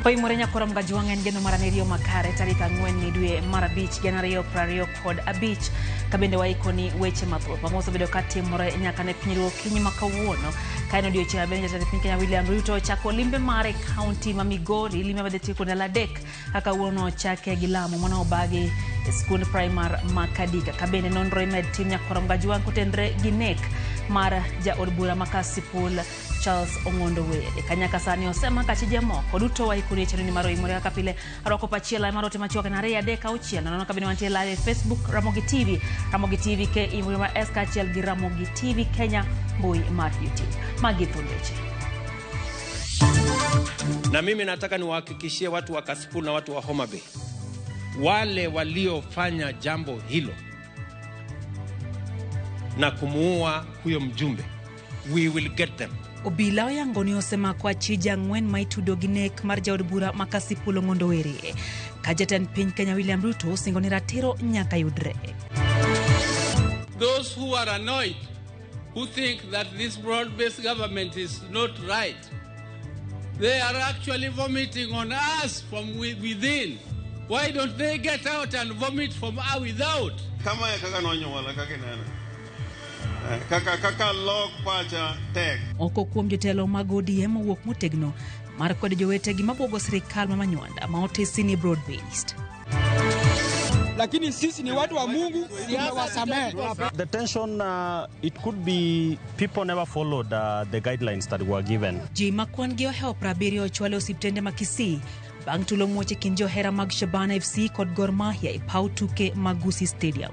Oimore nyakoro Mgajwang' en geno mar Anirio makare tarik 4 dwe mar 5 2025 kabende waikoni weche mathoth ma osebedo katimore nyaka ne pinyruoth okinyi ma kawuono ka en odiochieng' mabende jatend piny Kenya William Ruto ochako limbe mare e kaunti ma Migori, limbe madhi tieko ndalo 3 kaka kawuono ochake gi lamo mane obagi e skund primar ma Kadika. Kabende nonro imed tim nyakoro Mgajwang' kotenre gi nek mar jaod bura ma Kasipul Charles Ong'ondo Were. Kanyaka sani osema kachije moko duto waikoni e chenro ni mar Oimore kaka pile arwako pachiela mar ote machuok en 2 3 6 nono kabende wantie live e Facebook Ramogi TV, Ramogi TV KE mbui mar S kaachiel gi Ramogi TV Kenya mbui mar YouTube. Magi thuond weche. Na mimi nataka niwahakikishie watu wa Kasipul na watu wa Homa Bay, wale waliofanya jambo hilo na kumuua huyo mjumbe, we will get them. Obila oyango ni osemako achije 4 ma itudo gi nek mar jaod bura ma Kasipul Ong'ondo Were. Ka jatend piny Kenya William Ruto osingo ni ratiro nyaka yudre. Those who are annoyed, who think that this broad-based government is not right, they are actually vomiting on us from within. Why don't they get out and vomit from without? Kama kaka nonyuola kaka ineno. Kaka lok pacha tek. Moko kuom jotelo mag ODM owuok motegno mar kwedo jowetegi mabuogo sirikal ma Manywanda ma otesi ni broad based. Lakini sisi ni watu wa Mungu, tumewasamehe. The tension, it could be people never followed the guidelines that were given. Ji ma kwan gi ohewo 70 ochwal e osiptende ma Kisii bang' tulo muoch e kind johera mag Shabana FC kod Gor Mahia e paw tuke mag Gusii Stadium.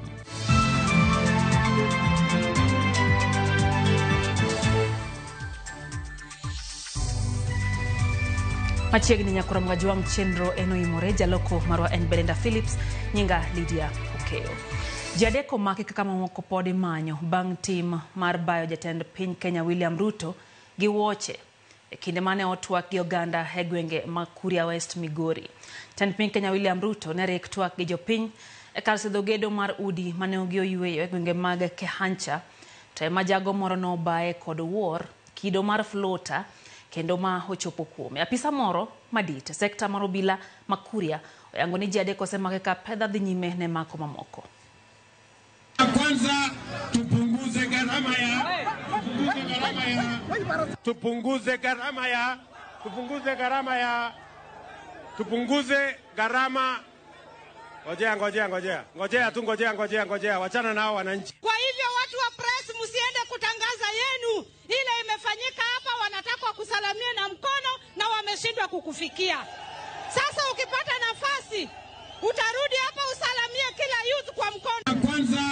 Machiegni nyakoro Mgajwang' chenro en oimore, jaloko marwa en Brenda Phillips, nyinga Lydia Okeyo. Ji 3 omaki kaka mamoko pod imanyo bang' tim mar bayo jatend piny Kenya William Ruto gi wuoche e kinde mane otwak gi oganda e gwenge ma Kuria West Migori. Jatend piny Kenya William Ruto ne rik twak gi jopiny e kar sidho gedo mar udi mane ogi oyweyo e gwenge mag Kehancha, to ema jago moro nobaye kod wuor kido mar flota kendo ma ochopo kuome. Apisa moro madit e sekta mar obila ma Kuria oyango ni ji 3 osemake ka pedha dhi nyime ne mako mamoko. Kwanza tupunguze gharama ya tupunguze gharama ya tupunguze gharama ya tupunguze gharama. Ngojea, wachana nao wananchi. Kwa hivyo watu wa press msiende kutangaza yenu. Ile imefanyika hapa, wanataka kusalamia na mkono na wameshindwa kukufikia. Sasa ukipata nafasi utarudi hapa usalamie kila youth kwa mkono. Kwanza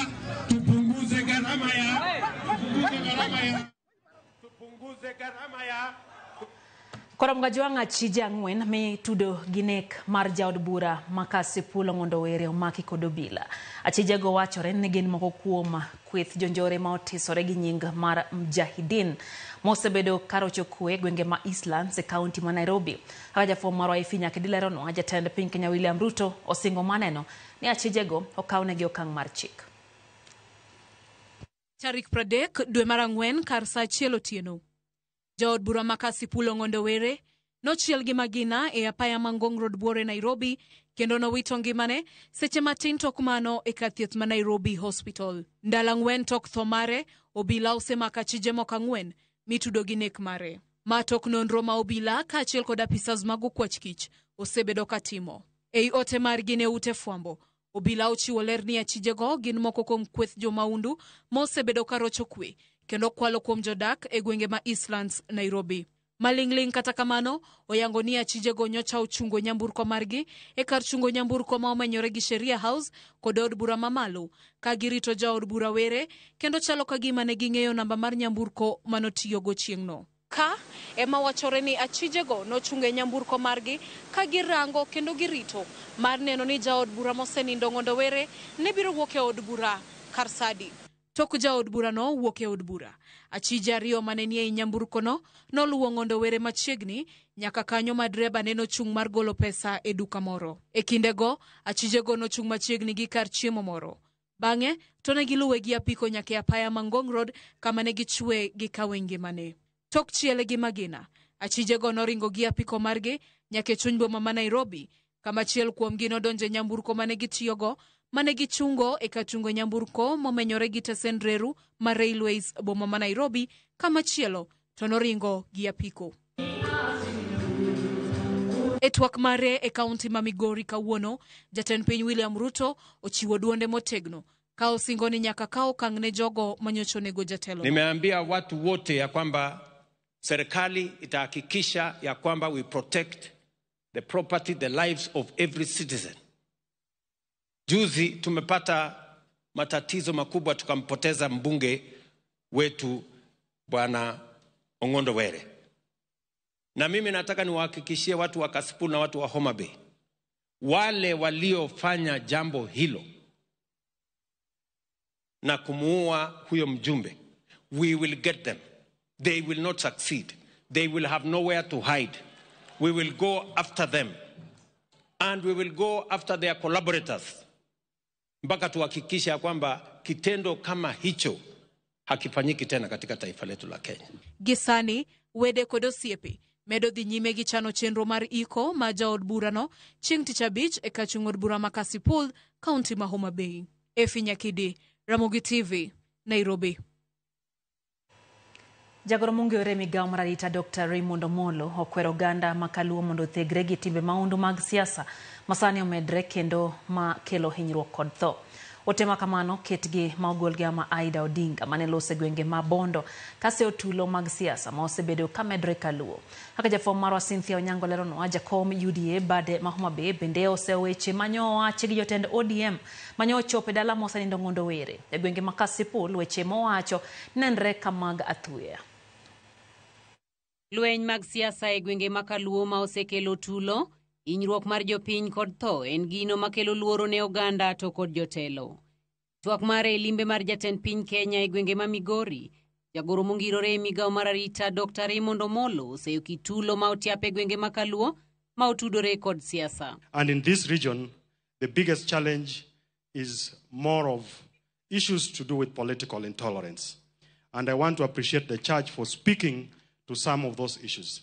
tupunguze gharama ya tupunguze gharama ya Koro Mgajwang' achije 4 mitudo gi nek mar jaod bura ma Kasipul Ong'ondo Were omaki kod obila. Achijego wachore ni gin moko kuom kweth jonjore ma otisore gi nying mar Mjahidin mosebedo karocho kwe gwenge ma Eastlands e kaunti ma Nairobi. Kaka jafwambo marwa Ifinya Kedileronwa, jatend piny Kenya William Ruto osingo maneno ni achijego okawnegi okang' mar chik. Tarik 30 dwe mar 4 kar saa 1 otieno. Jaod bura ma Kasipul Ong'ondo Were nochiel gi magina e apaya ma Ngong Road Buore Nairobi kendo nowito ngimane seche matin tok mano e kar thieth ma Nairobi Hospital. Ndalo 4 tok tho mare, obila osemako achije moko 4 mitudo gi nek mare. Ma tok nonro ma obila kaachiel kod apisas mag okwach kich osebedo katimo. Ei ote margi ne ute fwambo, obila ochiwo ler ni achijego gin moko kuom kweth jomaundu mosebedo karocho kwe kendo kwalo kuom jodak e gwenge ma Eastlands, Nairobi. Malingling kata kamano, oyango ni achijego nyocha ochungo nyamburko margi e kar chungo nyamburko ma omenyore gi Sheria House kod od bura mamalo ka girito jaod bura Were kendo chalo ka gima ne ging'eyo namba mar nyamburko manotiyogo chieng'no. Ka ema wachore ni achijego nochungo e nyamburko margi ka girango kendo girito mar neno ni jaod bura mosenindo Ong'ondo Were ne biro wuok e od bura kar sadi. Tok jaod burano wuok e od bura. Achije 2 mane nie nyamburkono noluwo Ong'ondo Were machiegni nyaka kanyo ma dreba ne nochung' mar golo pesa e duka moro. E kindego, achijego nochung' machiegni gi kar chiemo moro. Bang'e to ne giluwe gi apiko nyaka e apaya ma Ngong Road kama ne gichwe gikawe ngimane. Tok chiele gi magina, achijego noringo gi apiko margi nyaka e chuny boma ma Nairobi, kama achiel kuomgi nodonjo e nyamburko mane gitiyogo mane gichungo e kar chungo nyamburko momenyore gi tesend reru mar Railways boma ma Nairobi, kamachielo to noringo gi apiko. E twak mare e kaunti ma Migori kawuono, jatend piny William Ruto ochiwo duonde motegno ka osingo ni nyaka kaw okang' ne jogo manyocha onego jatelo. Nimeambia watu wote ya kwamba serikali itahakikisha ya kwamba we protect the property, the lives of every citizen. Juzi tumepata matatizo makubwa, tukampoteza mbunge wetu Bwana Ong'ondo Were, na mimi nataka niwahakikishie watu wa Kasipul na watu wa Homa Bay, wale waliofanya jambo hilo na kumuua huyo mjumbe, we will get them. They will not succeed. They will have nowhere to hide. We will go after them and we will go after their collaborators mpaka tuhakikishe ya kwamba kitendo kama hicho hakifanyiki tena katika taifa letu la Kenya. Gi sani, wede kod osiepe medo dhi nyime gi chano chenro mar iko ma jaod burano chieng' tich abich e kar chung' od bura ma Kasipul, kaunti ma Homa Bay. Effie Nyakidi, Ramogi TV, Nairobi. Jagoro mong'ere e migawo mar arita Dr. Raymond Omolo okwero oganda ma kaluo mondo othegre gi timbe maundu mag siasa masani omedre kendo ma kelo hinyruok kod tho. Ote ma kamano ketgi ma ogol gi ama Aida Odinga mane loso e gwenge ma Bondo kase otulo mag siasa ma osebedo ka medre kaluo. Kaka jafwambo marwa Cynthia Onyango leronwa, jakom UDA bade ma Homa Bay bende oseyo weche manyo owachi gi jotend ODM manyo ochopo e dala mosenindo Ong'ondo Were. E gwenge ma Kasipul weche mowacho nenre ka mag athuya. Lweny mag siasa e gwenge ma Kaluo ma osekelo tulo, hinyruok mar jopiny kod tho en gino makelo luoro ne oganda to kod jotelo. Twak mare e limbe mar jatend piny Kenya e gwenge ma Migori, jagoro mongirore e migawo mar arita Dr. Raymond Omolo oseyo kitulo ma otiap e gwenge ma Kaluo ma otudore kod siasa. And in this region, the biggest challenge is more of issues to do with political intolerance. And I want to appreciate the church for speaking to some of those issues.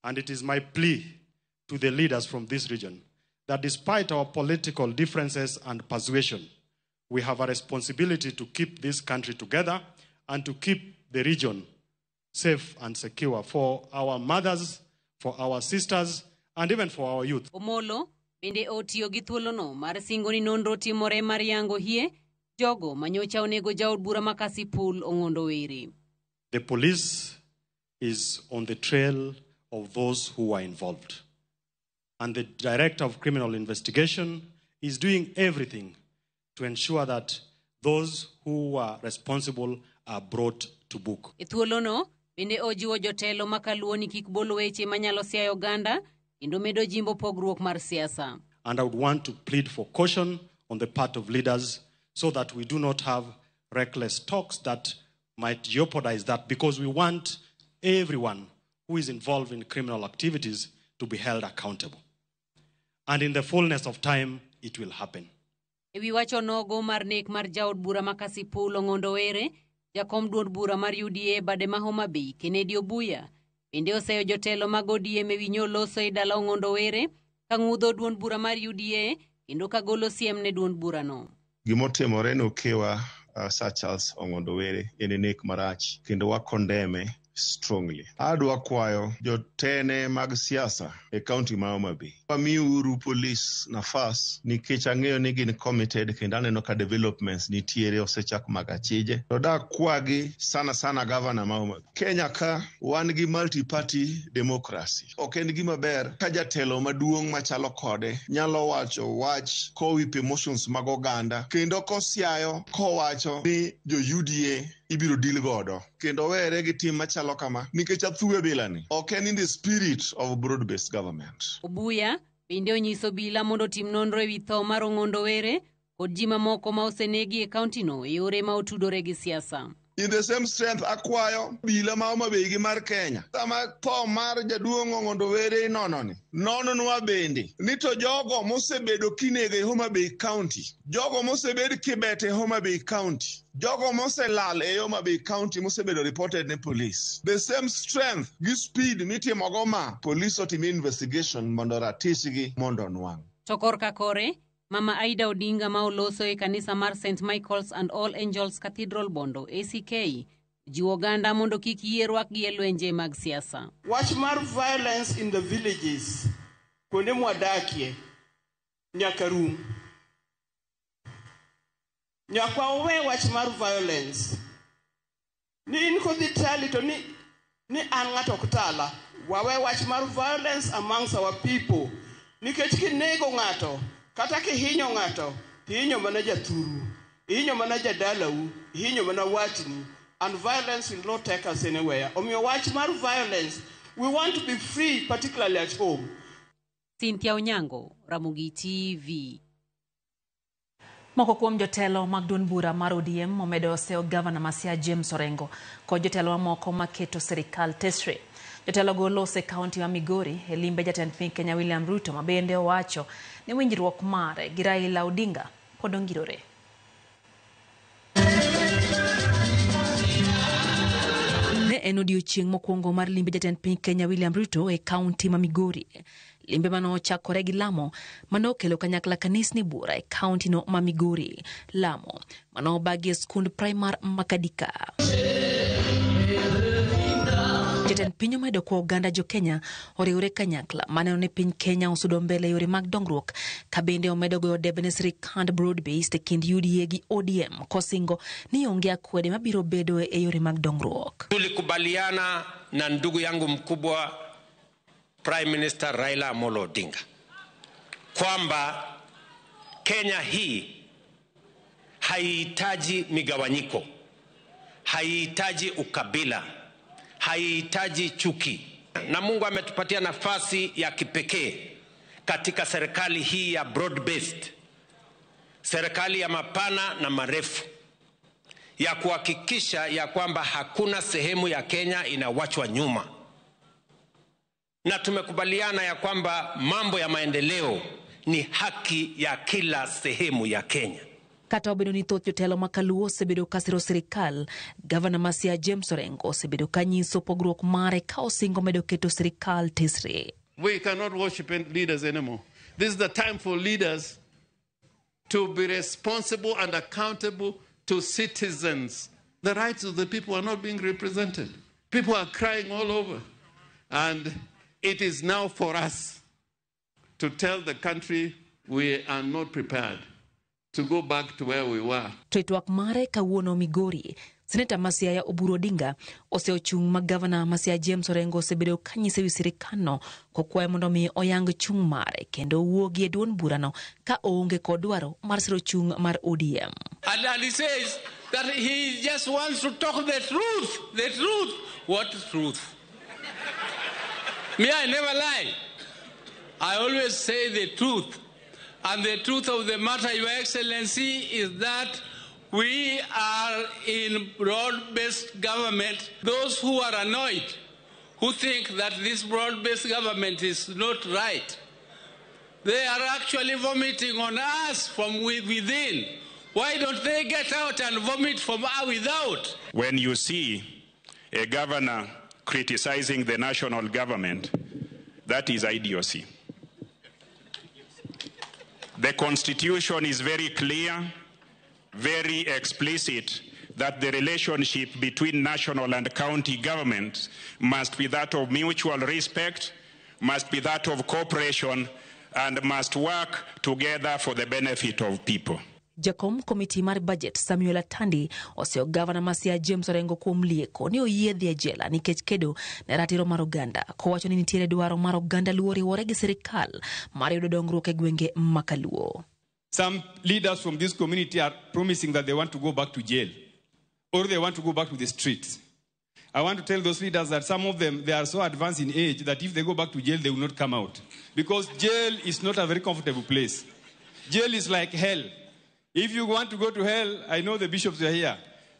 And it is my plea to the leaders from this region that despite our political differences and persuasion, we have a responsibility to keep this country together and to keep the region safe and secure for our mothers, for our sisters, and even for our youth. Omolo bende otiyo gi thuolono mar singo ni nonro timore mar yango hie jogo manyocha onego jaod bura ma Kasipul Ong'ondo Were. The police is on the trail of those who were involved. And the Director of Criminal Investigation is doing everything to ensure that those who are responsible are brought to book. E thuolono bende ojiwo jotelo ma Kaluo ni kik bol weche manyalo siayo oganda kendo medo jimbo pogruok mar siasa. And I would want to plead for caution on the part of leaders so that we do not have reckless talks that might jeopardize that, because we want everyone who is involved in criminal activities to be held accountable. And in the fullness of time, it will happen. E wi wach onogo mar nek mar jaod bura ma Kasipul Ong'ondo Were, jakom duond bura mar UDA bade ma Homa Bay Kennedy Obuya bende oseyo jotelo mag ODM ewi nyoloso e dala Ong'ondo Were ka ng'udho duond bura mar UDA kendo ka golo siem ne duond burano. Gimotimore ne okewa Sir Charles Ong'ondo Were en nek marach kendo wakondeme strongly. Adwa kwayo jotene mag siasa e kaunti ma Homa Bay, wamiuru polis nafas nikech ang'eyo ni gin committed kendo aneno ka developments nitiere osechak mag achije. To da kwagi sana sana gavana ma Homa Bay. Kenya ka wan gi multi-party democracy. Ok en gima ber ka jatelo maduong' machalo kode nyalo wacho wach kowip emotions mag oganda kendo kosiayo kowacho ni jo UDA ibiro deal godo kendo were gi tim machalo kama nikech athuwe bilani ok en in the spirit of broad based government. Obuya bende onyiso bila mondo otim nonro ewi tho mar Ong'ondo Were kod ji mamoko ma osenegi e kauntino e yore ma otudore gi siasa. In the same strength akwayo bila ma Homa Bay gi mar Kenya. Sama tho mar jaduong' Ong'ondo Were inono ni, nononwa bende ni to jogo mosebedo kinego e Homa Bay County, jogo mosebed kibet e Homa Bay County, jogo moselal e Homa Bay County mosebedo reported ne police. The same strength gi speed mitimogo ma police otim investigation mondo ratishgi mondo onwang'. To korka kore, Mama Aida Odinga ma oloso e kanisa mar St. Michael's and All Angels Cathedral Bondo ACK jiwo oganda mondo kik yie rwakgi e lwenje mag siasa. Wach mar violence in the villages kuonde mwadakie nyaka rum. Nyaka wawe wach mar violence. Ni in kodhi tali to ni an ng'ato ok tala. Wawe wach mar violence amongst our people. Nikech kinego ng'ato, kata kihinyo ng'ato, tihinyo mana jathuru, ihinyo mana jadalau, ihinyo mana watni, and violence will not take us anywhere. Omiyo wach mar violence, we want to be free, particularly at home. Cynthia Onyango, Ramogi TV. Moko kuom jotelo mag duond bura mar ODM omedo seyo gavana ma Siaya James Orengo kod jotelo mamoko maketo sirikal tesre. Jotelogo lose kaunti ma Migori e limbe jatend piny Kenya William Ruto ma bende owacho ni winjruok mare gi Raila Odinga pod ongirore. Ne en odiochieng' mokwongo mar limbe jatend piny Kenya William Ruto e kaunti ma Migori. Limbe mane ochakore gi lamo mane okelo kanyakla kanisni buora e kaunti no ma Migori. Lamo mane obagi e skund primar Makadika. Jatend piny omedo kwa oganda jo Kenya oriwre kanyakla maneno ni piny Kenya osudo mbele yore mag dongruok ka bende omedo goyo debe ne sirikand broad based e kind UDA gi ODM kosingo ni onge akwede mabiro bedo e yore mag dongruok. Tulikubaliana na ndugu yangu mkubwa Prime Minister Raila Amolo Odinga kwamba Kenya hii haihitaji migawanyiko, haihitaji ukabila, haihitaji chuki. Na Mungu ametupatia nafasi ya kipekee katika serikali hii ya broad based, serikali ya mapana na marefu, ya kuhakikisha ya kwamba hakuna sehemu ya Kenya inawachwa nyuma. Na tumekubaliana ya kwamba mambo ya maendeleo ni haki ya kila sehemu ya Kenya. Kata obedo ni thoth jotelo ma Kaluo osebedo ka siro sirikal, gavana ma Siaya James Orengo osebedo ka nyiso pogruok mare ka osingo medo keto sirikal tesre. We cannot worship leaders anymore. This is the time for leaders to be responsible and accountable to citizens. The rights of the people are not being represented. People are crying all over. And it is now for us to tell the country we are not prepared to go back to where we were. To e twak mare kawuono Migori, Seneta ma Siaya Oburu Odinga oseochung' ma gavana ma Siaya James Orengo osebedo ka nyise wi sirikandno kokwaye mondo mi oyang chung' mare kendo owuogi e duond burano ka oonge kod dwaro mar siro chung' mar ODM. And he says that he just wants to talk the truth, the truth. What truth? Me, I never lie. I always say the truth. And the truth of the matter, Your Excellency, is that we are in broad-based government. Those who are annoyed, who think that this broad-based government is not right, they are actually vomiting on us from within. Why don't they get out and vomit from without? When you see a governor criticizing the national government, that is idiocy. The Constitution is very clear, very explicit, that the relationship between national and county governments must be that of mutual respect, must be that of cooperation, and must work together for the benefit of people. Jakom komiti mar budget Samuel Atandi oseyo gavana ma Siaya James Orengo kuom lieko ni oyie dhi e jela nikech kedo ne ratiro mar oganda, kowacho ni nitiere dwaro mar oganda Luo riwore gi sirikal mar yudo dongruok e gwenge ma Kaluo. Some leaders from this community are promising that they want to go back to jail or they want to go back to the streets. I want to tell those leaders that some of them, they are so advanced in age that if they go back to jail, they will not come out. Because jail is not a very comfortable place. Jail is like hell. If you want to go to hell, I know the bishops are here.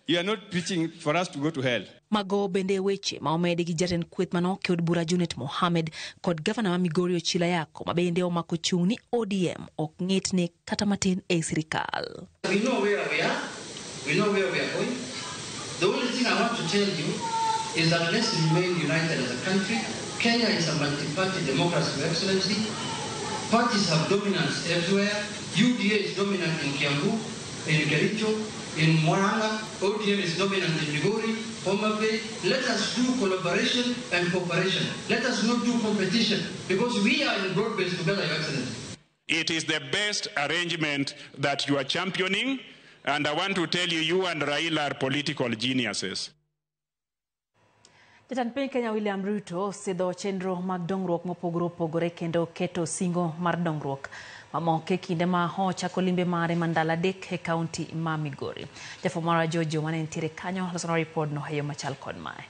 You are not preaching for us to go to hell. Mago bende weche ma omedi gi jatend kweth manoke od bura Junet Mohamed kod gavana ma Migori Ochilo Ayacko ma bende omako chung' ni ODM ok ng'etne kata matin e sirikal. We know where we are. We know where we are going. The only thing I want to tell you is that let's remain united as a country. Kenya is a multi-party democracy, Your Excellency. Parties have dominance everywhere. UDA is dominant in Kiambu, in Kericho, in Murang'a. ODM is dominant in Migori, Homa Bay. Let us do collaboration and cooperation. Let us not do competition, because we are in broad base together, Your Excellency. It is the best arrangement that you are championing, and I want to tell you, you and Raila are political geniuses. Jatend piny Kenya William Ruto osidho chenro mag dongruok mopogore opogore kendo keto singo mar dongruok mamoko e kinde ma ochako limbe mare mar ndalo 3 e kaunti ma Migori. Jafwambo marwa Jojo mane nitiere kanyo loso ripodno e yo machal kod mae.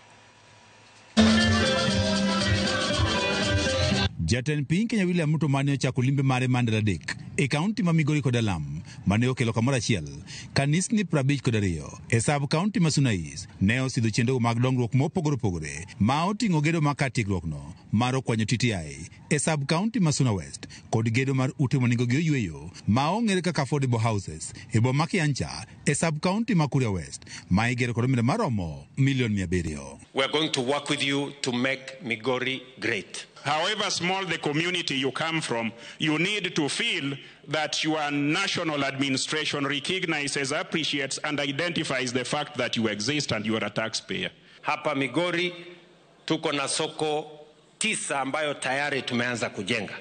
Jatend piny Kenya William Ruto mane ochako limbe mare mar ndalo 3 e kaunti ma Migori kod Alam mane okelo kamoro achiel kanisni 52 e sub kaunti ma Suna East ne osidho chenro mag dongruok mopogore opogore ma oting'o gedo mar kar tiegruokno mar okwanyo TTI e sub kaunti ma Suna West kod gedo mar ute manengogi oyweyo ma ong'ere kaka affordable houses e boma ma Kiancha e sub kaunti ma Kuria West ma igero kod omenda maromo milion 700. We are going to work with you to make Migori great. However small the community you come from, you need to feel that your national administration recognizes, appreciates, and identifies the fact that you exist and you are a taxpayer. Hapa Migori tuko na soko 9 ambayo tayari tumeanza kujenga.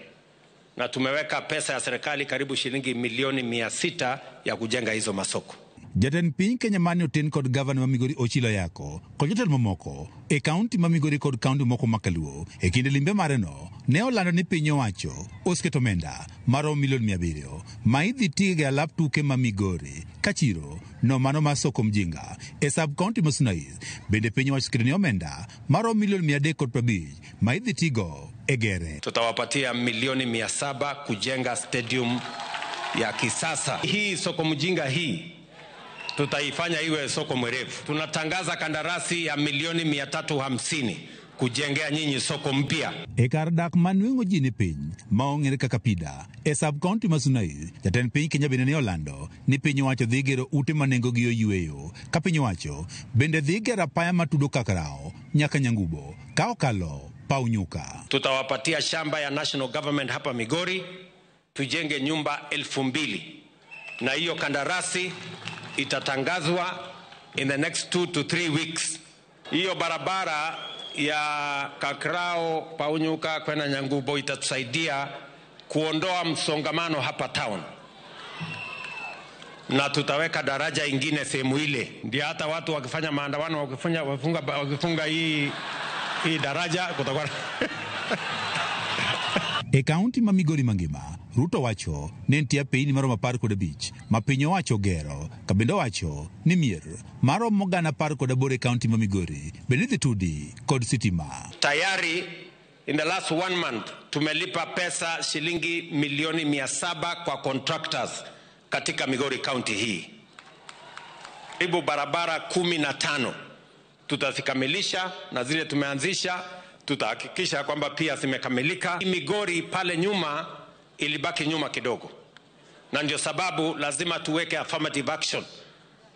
Na tumeweka pesa ya serikali karibu shilingi milioni 600 ya kujenga hizo masoko. Jatend piny Kenya mane oten kod gavana ma Migori Ochilo Ayacko kod jotelo mamoko e kaunti ma Migori kod kaunti moko ma Kaluo e kinde limbe mareno ne olando ni piny owacho oseketo omenda maromo milion 700 ma idhi tigo e alap tuke ma Migori Kachiro no mano mar Soko Mjinga e sub kaunti ma Suna East. Bende piny owacho oseketo ni omenda maromo milion 350 ma idhi tigo e gere. Tutawapatia milioni 700 kujenga stadium ya kisasa. Hii Soko Mjinga hii tutaifanya iwe soko mwerevu. Tunatangaza kandarasi ya milioni 350 kujengea nyinyi soko mpya. E kar dak manweng'o ji ni piny ma ong'ere kaka Pida e sub kaunti ma Suna East, jatend piny Kenya bende ne olando ni piny owacho dhi gero ute ma nengogi oyweyo ka piny owacho bende dhi gero apaya matudo Kakrao nyaka Nyangubo ka okalo paw nyuka. Tutawapatia shamba ya national government hapa Migori tujenge nyumba 2000 na hiyo kandarasi itatangazwa in the next 2 to 3 weeks. Hiyo barabara ya Kakrao Paunyuka kwenda Nyangubo itatusaidia kuondoa msongamano hapa town, na tutaweka daraja ingine sehemu ile, ndio hata watu wakifanya maandamano wakifunga hii daraja kutakuwa. E kaunti ma Migori mangima, Ruto wacho ni nitie apeyni maromo 15 ma piny owacho ogero, ka bende owacho ni mier maromo 118 e kaunti ma Migori bende idhi tudi kod sitima. Tayari in the last 1 month tumelipa pesa shilingi milioni 700 kwa contractors katika Migori County hii. Karibu barabara 15 tutazikamilisha na zile tumeanzisha tutahakikisha kwamba pia zimekamilika. Migori pale nyuma ilibaki nyuma kidogo, na ndio sababu lazima tuweke affirmative action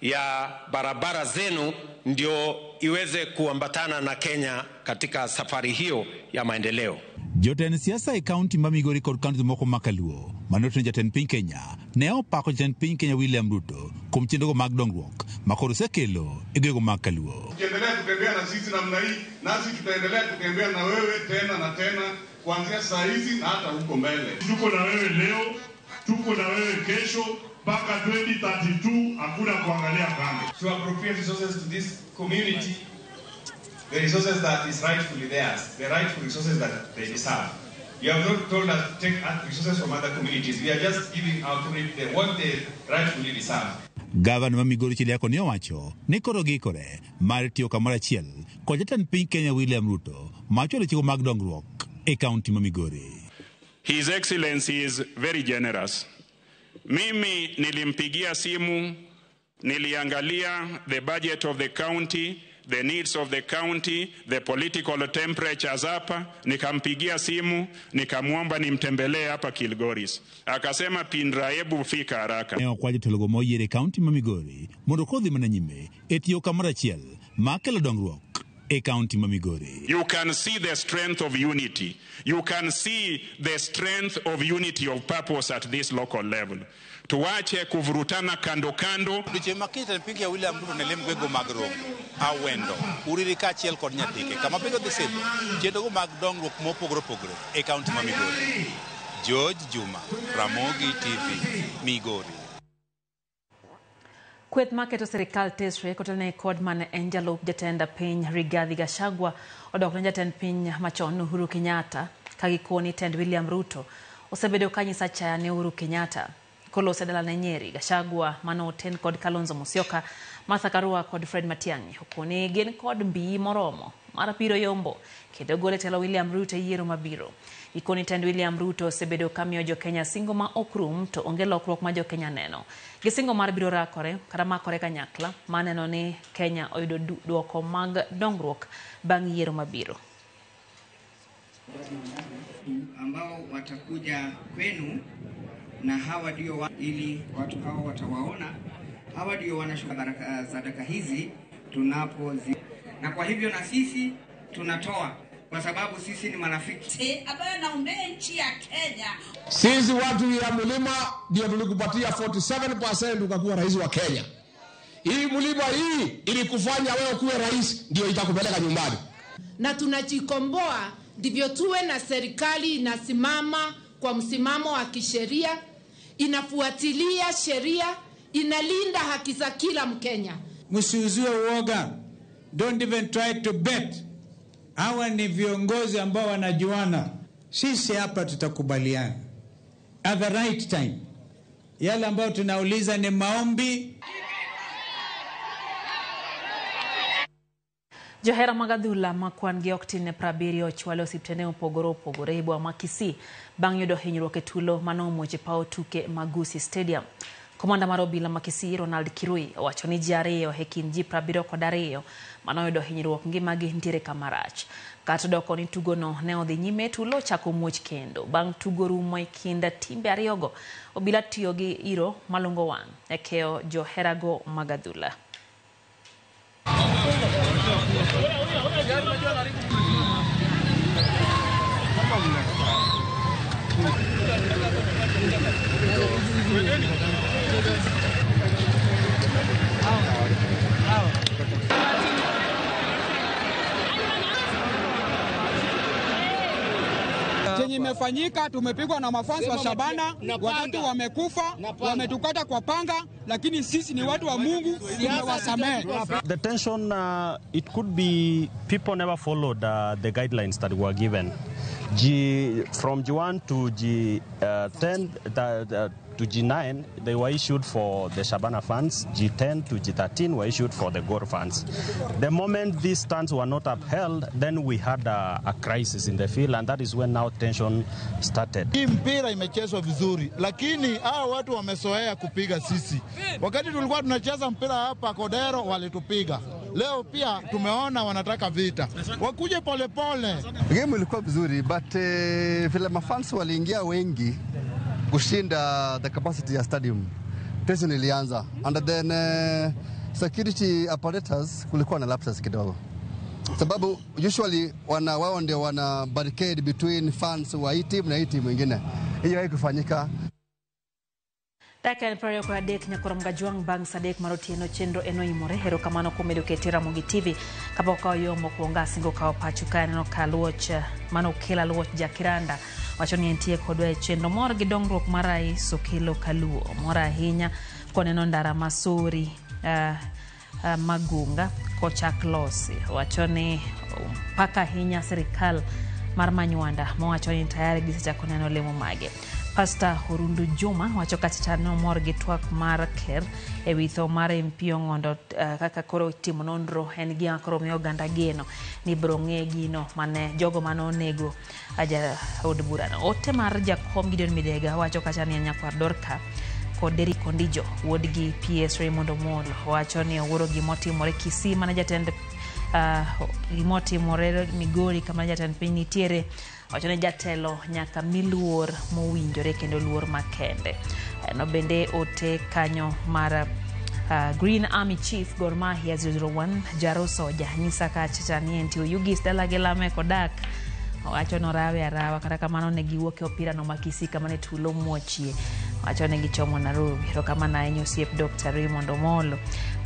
ya barabara zenu ndio iweze kuambatana na Kenya katika safari hiyo ya maendeleo. Jotend siasa e kaunti ma Migori kod kaunti moko ma Kaluo manotenyo jatend piny Kenya ne opako jatend piny Kenya William Ruto kuom chenrogo mag dongruok ma koro osekelo e gwenge mag Kaluo. Ukiendelea kutembea na sisi namna hii, nasi tutaendelea kutembea na wewe tena na tena kuanzia saa hizi na hata huko mbele. Tuko na wewe leo, tuko na wewe kesho, mpaka 2032 hakuna kuangalia kando. To appropriate resources to this community, the resources that is rightfully theirs, the rightful resources that they deserve. You have not told us to take resources from other communities. We are just giving our community what they rightfully deserve. Gavana ma Migori Ochilo Ayacko ne owacho ni koro giikore mar tiyo kamoro achiel kod jatend piny Kenya William Ruto machwalo chike mag dongruok e kaunti ma Migori. His Excellency is very generous. Mimi nilimpigia simu Niliangalia the budget of the county, the needs of the county, the political temperatures hapa. Nikampigia simu nikamwomba nimtembelee hapa Kilgoris, akasema Pindra, hebu fika haraka. Ne okwa jotelogo moyier e kaunti ma Migori mondo kodhi mana nyime e tiyo kamoro achiel mar kelo dongruok e kaunti ma Migori. You can see the strength of unity. You can see the strength of unity of purpose at this local level. Tuache kuvurutana kando kando. Odiochieng' ma kiny jatend piny Kenya William Ruto ne lem gwego mag Rongo, Awendo, Uriri kaachiel kod Nyatike kama piny odhi sidho chenrogo mag dongruok mopogore opogore e kaunti ma Migori. George Juma, Ramogi TV, Migori. Kweth maketo sirikal tesre kotelne kod mane en jalup jatend piny Rigathi Gachagua odok ne jatend piny machon Uhuru Kenyatta ka gikoni tend William Ruto osebedo ka nyiso achaya ne Uhuru Kenyatta. Kolose dalane Nyeri, Gachagua mane oten kod Kalonzo Musyoka, Martha Karua kod Fred Matiang'i okoni gin kod mbii moromo mar biro yombo kendo golo e telo William Ruto e yiero mabiro. Gikoni tend William Ruto osebedo ka miyo jokenya singo ma ok rum to onge lokruok ma jokenya neno. Gisingo mar biro rakore kata makore kanyakla ma neno ni Kenya oyudo duoko mag dongruok bang' yiero mabiro. Ambao watakuja kwenu na hawa ndio ili watu hawa watawaona, hawa ndio wanashuka baraka sadaka hizi tunapozi, na kwa hivyo na sisi tunatoa kwa sababu sisi ni marafiki ambayo naombea nchi ya Kenya. Sisi watu ya mlima ndio tulikupatia 47% ukakuwa rais wa Kenya. Hii mlima hii ilikufanya wewe kuwe rais, ndio itakupeleka nyumbani. Na tunajikomboa ndivyo tuwe na serikali inasimama kwa msimamo wa kisheria, inafuatilia sheria, inalinda haki za kila Mkenya. Msiuziwe uoga. Don't even try to bet. Hawa ni viongozi ambao wanajuana. Sisi hapa tutakubaliana at the right time. Yale ambayo tunauliza ni maombi. Johera mag adhula ma kwan gi ok tin ne 70 ochwalo osiptende mopogore opogore e boma ma Kisii bang' yudo hinyruok e tulo manomuoch e paw tuke mag Gusii Stadium. Komanda mar obila ma Kisii Ronald Kirui owacho ni ji 2 e kind ji 72 manoyudo hinyruok ngimagi nitiere kama rach. Kata odoko ni tugono ne odhi nyime, tulo ochako muoch kendo. Bang' tugo rumo e kind timbe ariyogo, obila tiyo gi iro malungo wang' e keyo joherago mag adhula. Chenye imefanyika, tumepigwa na mafans wa Shabana, watatu wamekufa, wametukata kwa panga, lakini sisi ni watu wa Mungu, tumewasamehe. The tension, it could be people never followed the guidelines that were given. From G1 to G10 to G9, they were issued for the Shabana fans. G10 to G13 were issued for the Gor fans. The moment these stands were not upheld, then we had a crisis in the field, and that is when now tension started. Hii mpira imechezwa vizuri, lakini hawa watu wamezoea kupiga sisi. Wakati tulikuwa tunacheza mpira hapa Kodero walitupiga. Leo pia tumeona wanataka vita. Wakuje pole pole. Game ilikuwa vizuri, but vile mafans waliingia wengi kushinda the capacity ya stadium, tension ilianza. And then security apparatus kulikuwa na lapses kidogo, sababu usually wao ndio wana barricade between fans wa hii team na hii team nyingine. Hiyo haikufanyika. Dakika en 23 nyakoro Mgajwang' bang' sa 3 mar otieno chenro en oimore. Erokamano kuom medo keti Ramogi TV kapok okawo yo mokwongo asingo kawo pacho ka aneno ka Luoch mano okela Luoch Jakiranda wacho ni entie kodwa e chenro mor gi dongruok mar Rais Okelo Kaluo. Mor ahinya koneno ndara Masori Magunga kochak losi. Wacho ni paka ahinya sirikal mar Manywanda mowacho ni tayari gisechako neno lemo mage. Pastor Horundu Juma wacho kacha nomor gi twak mar ker ewi tho mar MP Ong'ondo kaka koro timo nonro en gima koro miyo oganda geno ni biro ng'e gino mane jogo mane onego jaod burano. Ote mar jakom Gideon Midega wacho kacha ni nyakwar Dorka kod Derrick Ondijo wuodgi PS Raymond Omolo. Wacho ni owuoro gimotimore Kisii mane jatend gimotimore Migori kama jatend piny nitiere. Wacho ni jatelo nyaka mi luor mowinjore kendo luor makende. No bende ote kanyo mar Green Army Chief Gor Mahia 001 Jaro Soja nyisa kacha ni entie Oyugis dalagi Lamek odak. Owacho ni orawe arawa kata kamano ne giwuok e opira no ma Kisii kama ne tulo muochie. Owacho ni gichomo Nairobi. Erokamano ahinya osiep Dr. Raymond Omolo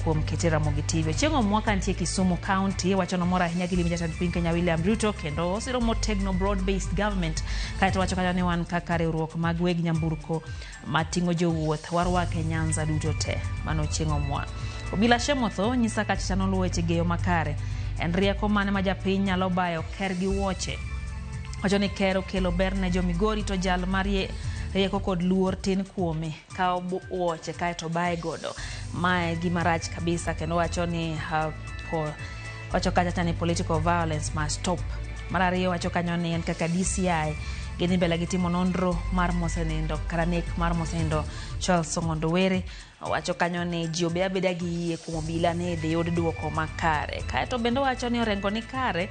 kuom kete Ramogi TV. Chieng' Omwaka nitie Kisumu County. Wacho nomor ahinya gi limo jatend piny Kenya William Ruto kendo osiro motegno broad based government. Kaeto wacho kanyo ni wan kaka riwruok mag weg nyamburko mating'o jowuoth warwake Nyanza duto te. Mano Chieng' Omwa. Obila Shemotho nyisa kacha noluwo weche geyo makare. En rieko mane ma japiny nyalo bayo ker gi wuoche. Wacho ni ker okelo ber ne jo Migori to jal mar rieko kod luor tin kuome kawo wuoche kaeto baye godo. Mae gima rach kabisa kendo wacho ni wacho kacha ni political violence must stop. Mar ariyo wacho kanyo ni en kaka DCI gidhi mbele gi timo nonro mar mosenindo kata nek mar mosenindo Charles Ong'ondo Were. Owacho kanyo ni ji obed abeda gi yie kuom obila ni idhi yud duoko makare. Kaeto bende owacho ni Orengo ni kare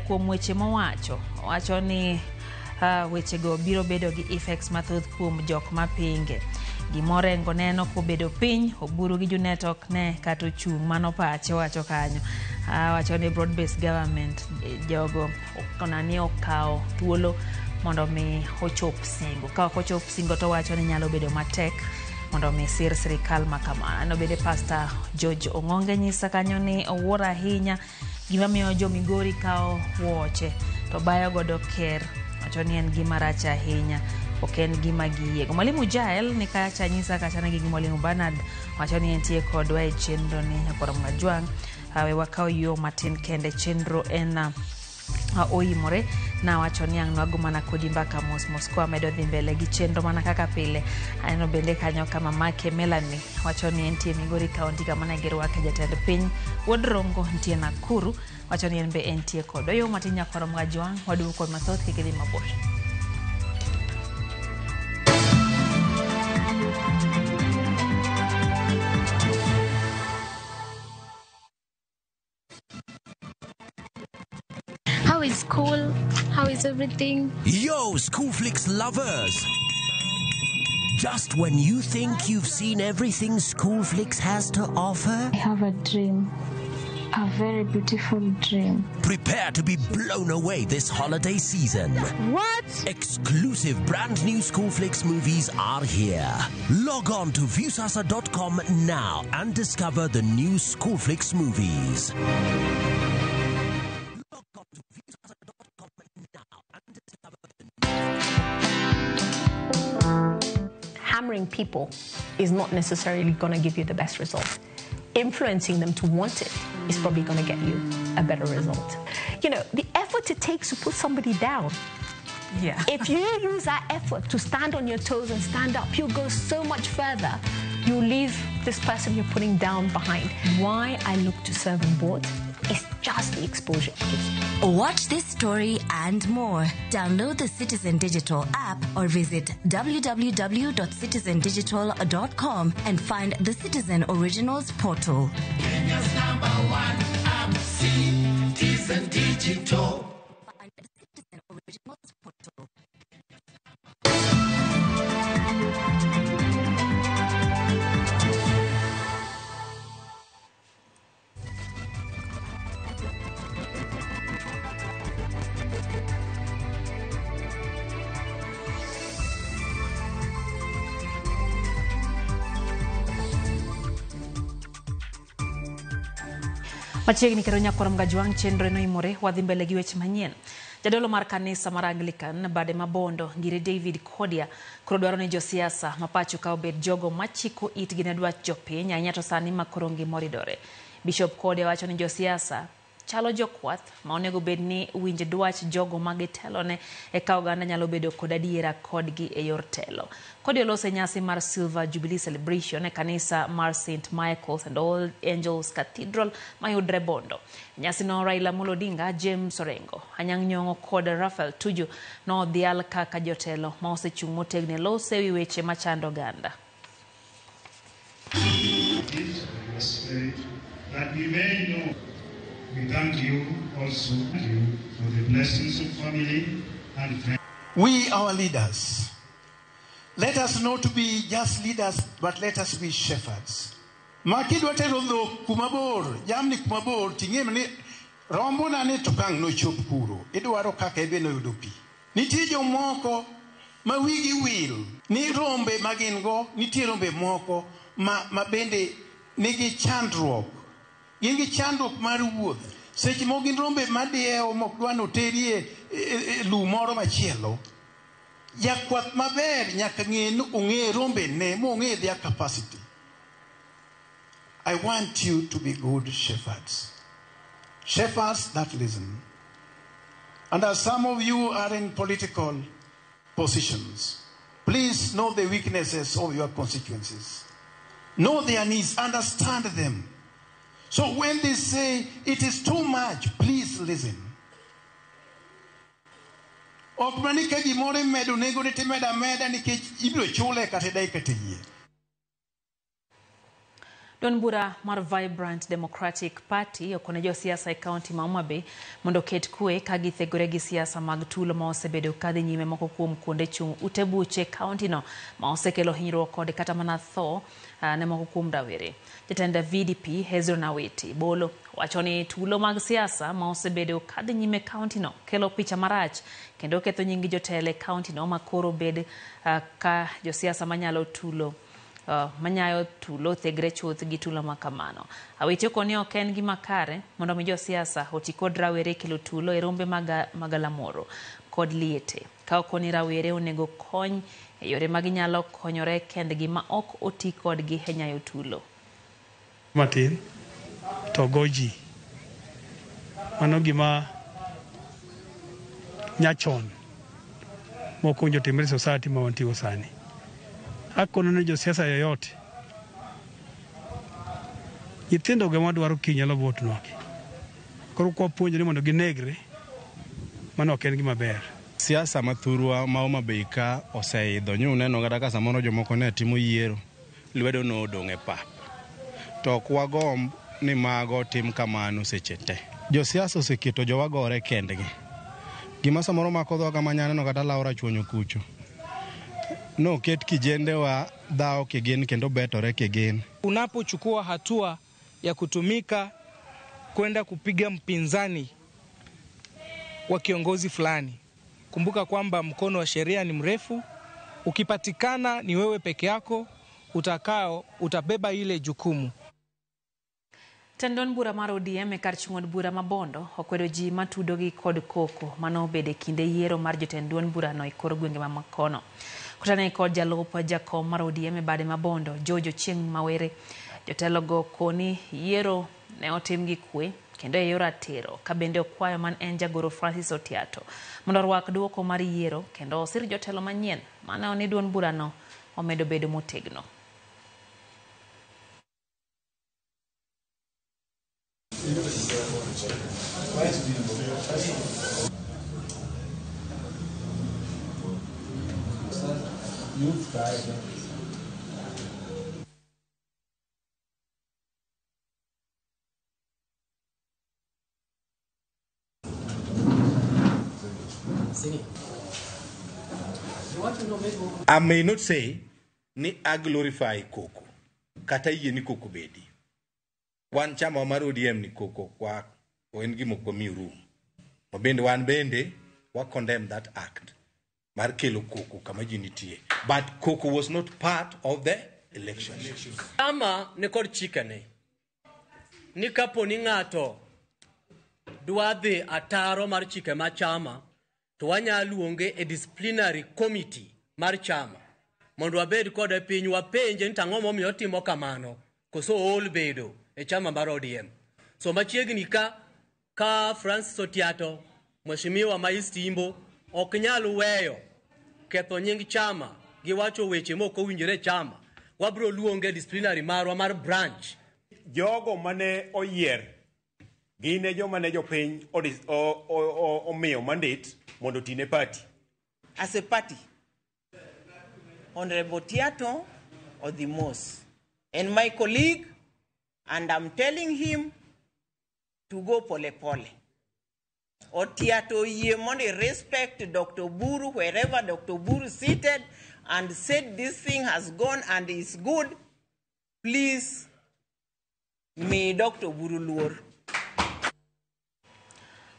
kuom weche mowacho. Owacho ni wechego biro bedo gi effects mathoth kuom jok mapinge. Gima Orengo neno kobedo piny, Oburu gi Junet ok ne kata ochung'. Mano pache owacho kanyo. Wacho ni broad based government jogo onani okawo thuolo mondo mi ochop singo. Ka ok ochop singo to owacho ni nyalo bedo matek mondo mi sir sirikal ma kamano. Ano bende Pastor George Ong'onge nyisa kanyo ni owuoro ahinya gima miyo jo Migori kawo wuoche to bayo godo ker. Wacho ni en gima rach ahinya, ok en gima giyiego. Mwalimu Jael ni kacha nyisa kacha ni gi Mwalimu Bernard wacho ni entie kodwa e chenro ni Nyakwar Mwajwang'. We wakaw yo matin kende chenro en oimore nawacho ni ang' nwago mana kodi mbaka mos mos kwa medo dhi mbele gi chenro mana kaka pile. Aneno bende kanyo kama mamake Melanie wacho ni entie Migori County kama ne girwake jatend piny Wuod Rongo nitie Nakuru wacho ni en be entie kodwa. Yo matin Nyakwar Mwajwang' waduogo kod mathoth kik idhi mabor. How is school? How is everything? Yo, Schoolflix lovers! Just when you think you've seen everything Schoolflix has to offer, I have a dream. A very beautiful dream. Prepare to be blown away this holiday season. What? Exclusive brand new Schoolflix movies are here. Log on to Viusasa.com now and discover the new Schoolflix movies. Hammering people is not necessarily going to give you the best result. Influencing them to want it is probably going to get you a better result. You know, the effort it takes to put somebody down. Yeah. If you use that effort to stand on your toes and stand up, you'll go so much further. You leave this person you're putting down behind. Why I look to serve on board is just the exposure it gives me. Watch this story and more. Download the Citizen Digital app or visit www.citizendigital.com and find the Citizen Originals portal. Kenya's number one app, Citizen Digital. Find the Citizen Originals portal. Machiegni kendo Nyakwar Mgajwang' chenro eno imore wadhi mbele gi weche manyien. Jadolo mar kanisa mar Anglican bade Mabondo Ngire David Kodia koro dwaro ni josiasa ma pacho ka obed jogo machiko itgi ne dwach jopiny ahinya to sani ma koro ngima oridore. Bishop Kodia wacho ni josiasa chalo jokwath ma onego bed ni winj dwach jogo ma gitelone eka oganda nyalo bedo kod adiera kodgi e yor telo. Kodia olose nyasi mar Silver Jubilee Celebration e kanisa mar St. Michael's and All Angels Cathedral mayudre Bondo. Nyasi no Raila Amolo Odinga, James Orengo, Anyang' Nyong'o kod Raphael Tuju nodhial kaka jotelo ma osechung' motegno e loso ewi weche machando oganda. said, that we may know. We thank you also for the blessings of family and friends. We, our leaders, let us not be just leaders, but let us be shepherds. Ma kidwa tero dhok kuma bor, jamni kuma bor, ting'e ni rombona ni to kang' nochop kuro. Idwaro kaka ebe noyudo pi. Nitie jomoko ma wigi wil ni rombe ma gin go, nitie rombe moko ma bende nigi chandruok. Gin gi chandruok mar wuoth. Seche moko gin rombe madiewo mok dwa noterie lum moro machielo. Jakwath maber nyaka ng'e ni ong'e rombene mong'e their capacity. I want you to be good shepherds. Shepherds that listen. And as some of you are in political positions, please know the weaknesses of your constituencies. Know their needs, understand them. So when they say it is too much, please listen. Ok mani ka gimoro imedo nengo ne timedo ameda nikech ibiro chule kata idai kata iyie. Duond bura mar Vibrant Democratic Party okone josiasa e kaunti ma Homa Bay mondo oket kwe ka githegore gi siasa mag tulo ma osebedo kadhi nyime moko kuom kuonde chung' ute buche kaunti no ma osekelo hinyruok kod kata mana tho ne moko kuom rawere. Jatend VDP Hezron Awiti Bolo wacho ni tulo mag siasa ma osebedo kadhi nyime kaunti no kelo picha marach kendo ketho nying jotelo e kaunti no ma koro bed ka josiasa manyalo tulo manyayo tulo thegre chuth gi tulo makamano. Awiti okoni ok en gima kare mondo mi josiasa oti kod rawere kelo tulo e rombe magalamoro kod liete. Ka okoni rawere onego kony e yore ma ginyalo konyore kendgi ma ok oti kodgi e nyayo tulo. Matin to goji mano gima nyachon mok owinjo timre e society ma wantie sani. Akono ne josiasa yoyote, nyithindo go ema dwaro kiny nyalo vote nwa. Koro kwapuonjore mondo ginegre, mano ok en gima ber. Siasa mathurwa ma Homa Bay ka oseidho nyo uneno kata ka samoro jomoko ne timo yiero lwedo no odong' e pap. To ok wagomb ni mago tim kamano seche te. Josiasa oseketo jowa gore kendgi. Gima samoro mako dhoga manyaneno kata Laura chuonyo kucho. Noket kijendewa dhao kigin kendo betore kigin. Unapochukua hatua ya kutumika kwenda kupiga mpinzani wa kiongozi fulani, kumbuka kwamba mkono wa sheria ni mrefu. Ukipatikana ni wewe peke yako utabeba ile jukumu. Tendon bura mar ODM e kar chung' od bura ma Bondo okwedo ji matudogi kod koko mane obedo e kinde yiero mar jotend duond burano e kor gwenge ma makono. Kutane kod jalup jakom mar ODM e bade ma Bondo, George Ochieng' Mawere, jotelogo koni yiero ne otim gi kwe kendo e yor ratiro, ka bende okwayo man en jagoro Francis Otiato mondo orwak duoko mar yiero kendo osir jotelo manyien mane ni duond burano omedo bedo motegno. I may not say ni I glorify koko kata yie ni koko bedi. Wan chama mar ODM ni koko kwa en gima ok wamiyo room. Mabende wan bende wa condemn that act mar kelo koko kama ji nitie. But koko was not part of the election. Chama ni kod chikene ni kapo ni ng'ato dwa dhi ataro mar chike ma chama to wanyalo luonge e disciplinary committee mar chama mondo wabed kode piny wapenje ni tang'o momiyo otimo kamano koso ool bedo e chama mar ODM. So machiegni ka Francis Otiato, mheshimiwa ma East Imbo, ok nyal weyo ketho nying chama gi wacho weche mok owinjore chama, wabro luonge disciplinary marwa mar branch. Jogo mane oyier gin e joma ne jopiny omiyo mandate mondo otine party. As a party, Honorable Otiato odhi mos and my colleague And I'm telling him to go pole pole. Otiato yie mondo respect Dr. Buru wherever Dr. Buru seated and said this thing has gone and is good. Please, mi Dr. Buru luor.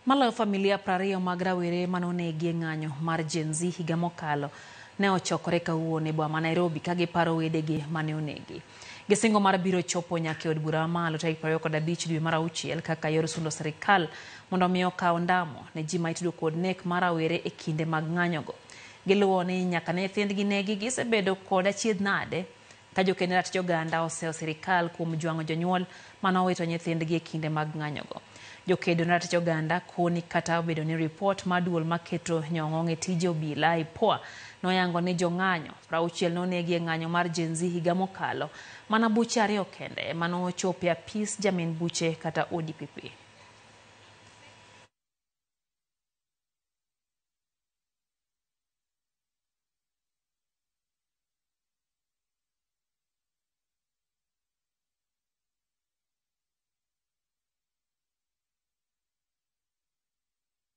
Maloyo familia 20 mag rawere manonegi e ng'anyo mar Gen Z higa mokalo ne ochokore kawuono e boma ma Nairobi ka giparo wedegi mane onegi. Gisingo mar biro chopo nyaka e od bura mamalo tarik 25 dwe mar auchiel kaka yor sundo sirikal mondo mi okaw ndamo ne ji ma itudo kod nek mar rawere e kinde mag ng'anyogo. Giluwo ni nyaka ne nyithindgi negi gisebedo kod achiedh nade ka jokend ratich oganda oseyo sirikal kuom jwang'o jonyuol mane owito nyithindgi e kinde mag ng'anyogo. Jokedo ne ratich oganda koni kata obedo ni ripot mar duol maketo nyong'ong e tije obila IPOA noyango ni jong'anyo 60 nonegi e ng'anyo mar Gen Z higa mokalo, mana buche 2 kende ema nochopo e apis jamin buche kata ODPP.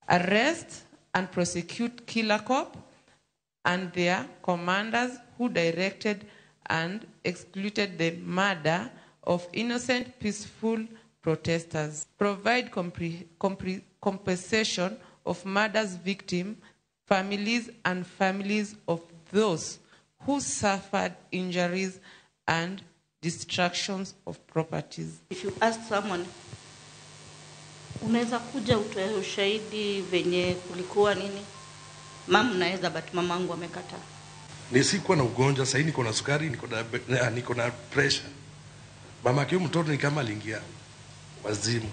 Arrest and prosecute Killer Cop and their commanders who directed and executed the murder of innocent peaceful protesters. Provide compensation of murders victims, families and families of those who suffered injuries and destructions of properties. If you ask someone, unaweza kuja utoe ushahidi venye kulikuwa nini? Mama naweza, but mamangu amekataa. Nisikuwa na ugonjwa, sasa niko na sukari, niko na pressure. Mama yake mtoto ni kama aliingia wazimu.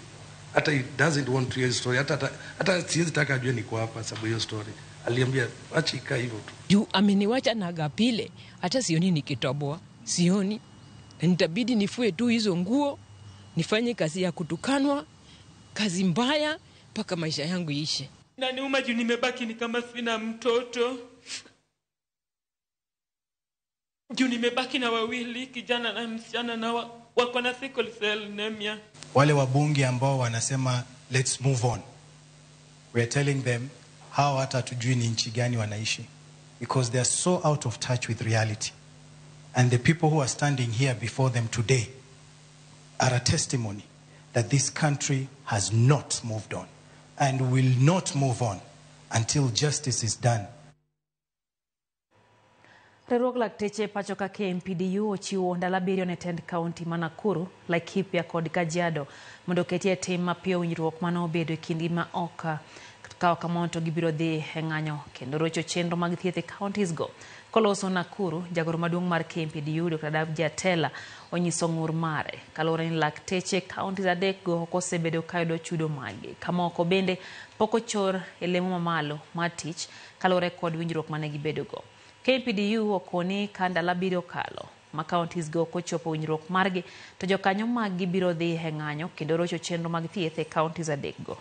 Hata he doesn't want to hear his story. Hata siwezi taka ajue niko hapa sababu hiyo story. Aliambia acha ikae hivyo tu. Juu ameniwacha na gapile, hata sioni nikitoboa, sioni. Na nitabidi nifue tu hizo nguo, nifanye kazi ya kutukanwa, kazi mbaya mpaka maisha yangu iishe. Na niuma juu nimebaki ni kama sina mtoto. Juu nimebaki na wawili, kijana na msichana, na wako na sickle cell anemia. Wale wabunge ambao wanasema let's move on, we are telling them hawa hata hatujui ni nchi gani wanaishi, because they are so out of touch with reality. And the people who are standing here before them today are a testimony that this country has not moved on and will not move on until justice is done. Riwruog lakteche pacho ka KMPDU ochiwo ndalo 7 ne tend kaunti ma Nakuru, Laikipia kod Kajiado mondo oketie tim mapiyo winjruok mane obedo e kindgi ma ok kawo kamano to gibiro dhi e ng'anyo kendo rocho chenro mag thieth e counties go. Koloso Nakuru, jagoro maduong' mar KMPDU Dr. Davji Atela onyiso ng'ur mare kaluwore ni lakteche counties 3 go ok osebedo kayudo chudo maggi. Kamoko bende pok ochor e lemo mamalo mar tich kaluwore kod winjruok mane gibedogo. KMPDU okoni ka ndalo 7 okalo ma counties go ok ochopo winjruok margi to jokanyo maggi biro dhi e ng'anyo kendo rocho chenro mag thieth e counties 3 go.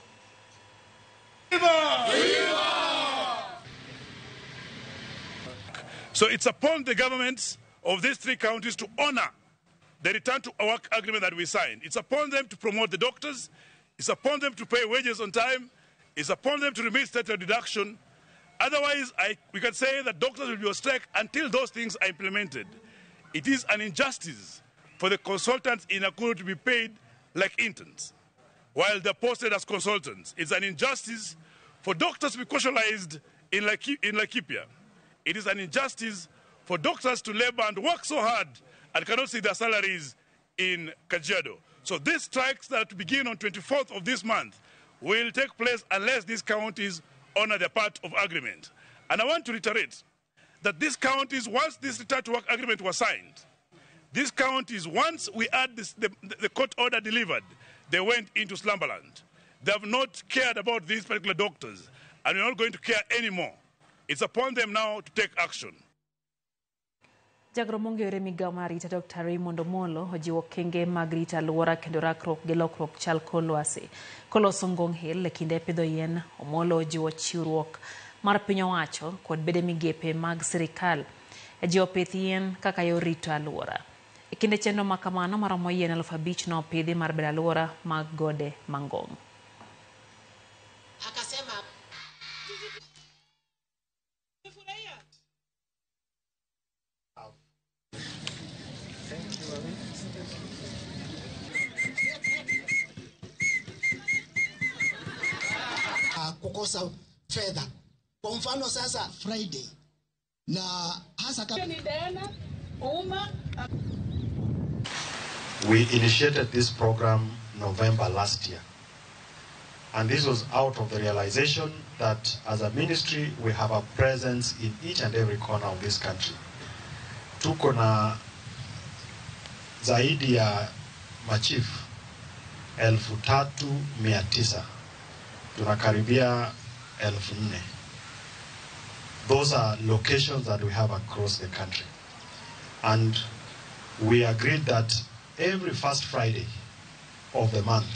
So it's upon the governments of these 3 counties to honor the return to work agreement that we signed. It's upon them to promote the doctors. It's upon them to pay wages on time. It's upon them to remit statutory deduction. Otherwise, we can say that doctors will be on strike until those things are implemented. It is an injustice for the consultants in Nakuru to be paid like interns while they're posted as consultants. It's an injustice for doctors to be casualized in Laikipia. It is an injustice for doctors to labor and work so hard and cannot see their salaries in Kajiado. So these strikes that are to begin on 24th of this month will take place unless these counties honor their part of agreement. And I want to reiterate that these counties, once this return to work agreement was signed, these counties, once we had this, the court order delivered, they went into slumberland. They have not cared about these particular doctors, and we're not going to care anymore. It's upon them now to take action. Jagoro mong'ere migawo mar arita Dr. Raymond Omolo ojiwo okenge mag rito alwora kendo rakruok gi lokruok chal kor lwasi. Koloso Ngong Hill e kinde pidho yien, Omolo ojiwo chiwruok mar piny owacho kod bede migepe mag sirikal e jiwo pith yien kaka yor rito alwora. Kinde chenro ma kamano maromo yien 5,000 nopidhi mar bero alwora mag gode Mangong. Akasema kukosa fedha. Kwa mfano sasa Friday na hasa We initiated this program November last year. And this was out of the realization that as a ministry, we have a presence in each and every corner of this country. Tuko na zaidi ya machief 3,900. Tunakaribia 4,000. Those are locations that we have across the country. And we agreed that every first Friday of the month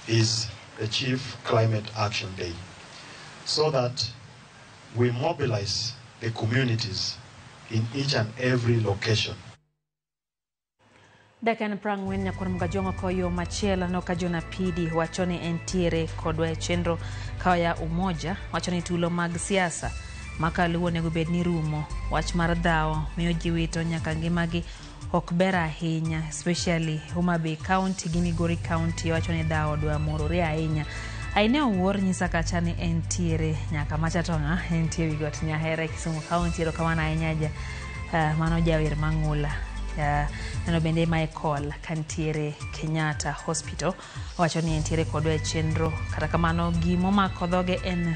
is the Chief Climate Action Day, so that we mobilize the communities in each and every location. Dakika 40 nyakwar Mgajwang'o koyo machielo no ka Jona Pidi wacho ni entiere kodwa e chenro kawaya Umoja wacho ni tulo mag siasa makaluwo onego bed ni rumo. Wach mar dhawo miyo ji wito nyaka ngimagi ok ber ahinya, especially Homa Bay County gi Migori County wacho ni dhawo dwa morore ahinya. Aine Owuor nyisa kacha ni entiere nyaka macha to ng'a entie wi got Nyahera Kisumu County. Erokamano ahinya ja mano jawer mang'ula. Neno bende Michael kantiere Kenyatta Hospital wacho ni entiere kodwa e chenro. Kata kamano gimomako dhoge en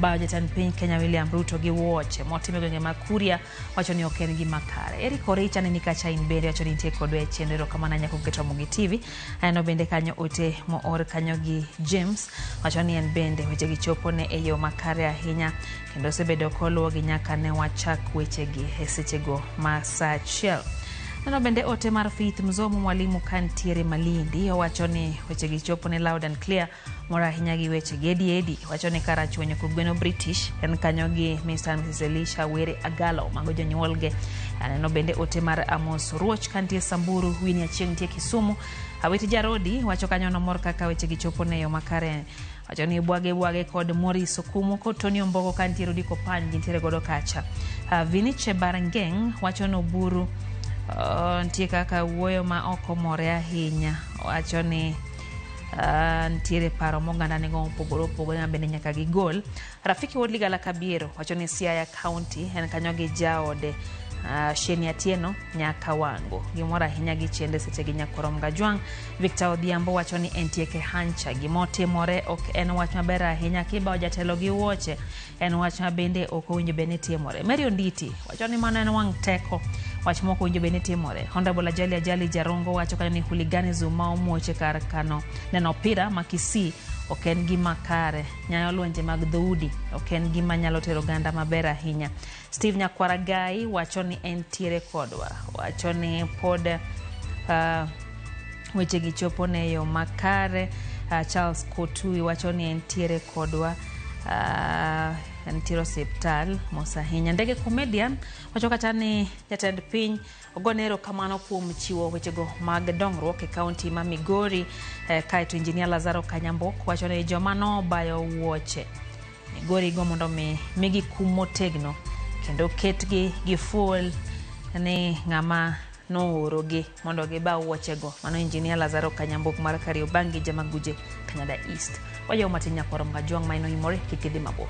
bayo jatend piny Kenya William Ruto gi wuoche motimo e gwenge mag Kuria wacho ni ok en gima kare. Eric Oricha ni kacha in bende wacho ni nitie kodwa e chenro. Erokamano ahinya kuom keto Ramogi TV. Aneno bende kanyo ote moor kanyo gi James wacho ni en bende wechegi chopo ne e yo makare ahinya kendo osebedo koluwogi nyaka ne wachak wechegi e sechego ma saa 1. Neno bende ote mar Faith Mzomo mwalimu kantiere Malindi owacho ni wechegi chopo ne loud and clear moro ahinya gi weche gi Edi wacho ni karachuonyo kogweno British en kanyo gi Mr. and Mrs. Elisha Were Agalo mago jonyuolge. Aneno bende ote mar Amos Ruoch kantie Samburu, Winnie Achieng' nitie Kisumu. Awiti Jarodi wacho kanyo nomor kaka wechegi chopo ne yo makare. Wacho ni bwage kod Maurice Okumu kod Tony Ombogo kantiere Odiko Pany gintiere godo kacha. Viniche Barangeng wacho ni Oburu nitie kaka wuoyo ma ok omore ahinya. Wacho ni nitiere paro moganda nigo mopogore opogore ma bende nyaka gigol. Rafiki Wuod Ligala Kabiero wacho ni Siaya County en kanyo gi jaode Sheni Atieno nyaka Wango. Gimoro ahinya gi chende seche gi nyakwar Mgajwang'. Victor Odhiambo wacho ni entie Kehancha. Gimotimore ok en wach maber ahinya kibawo jatelo gi wuoche en wach ma bende ok owinjo bed ni timore. Mary Onditi wacho ni mano en wang' teko, wach mok owinjo bed ni timore. Honorable Ajali Ajali Jarongo wacho kanyo ni hooliganism ma omuoche kar kano neno opira ma Kisii ok en gima kare. Nyayo lwenje mag dhoudi ok en gima nyalo tero oganda maber ahinya. Steve Nyakwaragai wacho ni entiere kodwa, wacho ni pod wechegi chopo ne yo makare. Charles Kotui wacho ni entiere kodwa, entiere osiptal mos ahinya. Ndege Comedian wacho kata ni jatend piny ogone erokamano kuom chiwo wechego mag dongruok e kaunti ma Migori. Kaeto Engineer Lazaro Kanyambok wacho ni joma nobayo wuoche Migori go mondo mi migi kum motegno kendo ketgi gifuol ni ng'ama noorogi mondo giba wuochego. Mano Engineer Lazaro Kanyambok mar Kariobangi Jamaguje Kanyada East. Wajawo matin nyakwar Mgajwang' ma inoimore kik idhi mabor.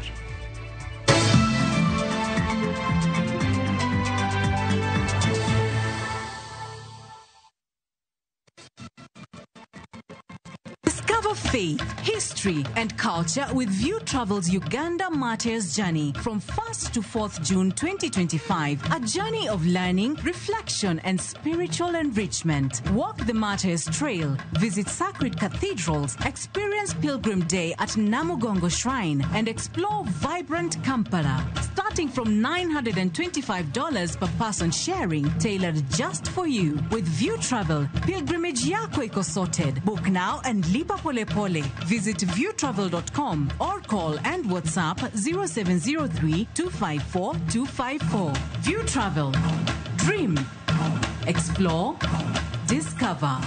Discover faith, history, and culture with View Travel's Uganda Martyrs Journey from 1st to 4th June 2025. A journey of learning, reflection, and spiritual enrichment. Walk the Martyrs Trail, visit sacred cathedrals, experience Pilgrim Day at Namugongo Shrine, and explore vibrant Kampala. Starting from $925 per person sharing, tailored just for you. With View Travel, pilgrimage yako iko sorted. Book now and lipa pole pole. Visit viewtravel.com or call and WhatsApp 0703 254 254. View Travel. Dream. Explore, discover.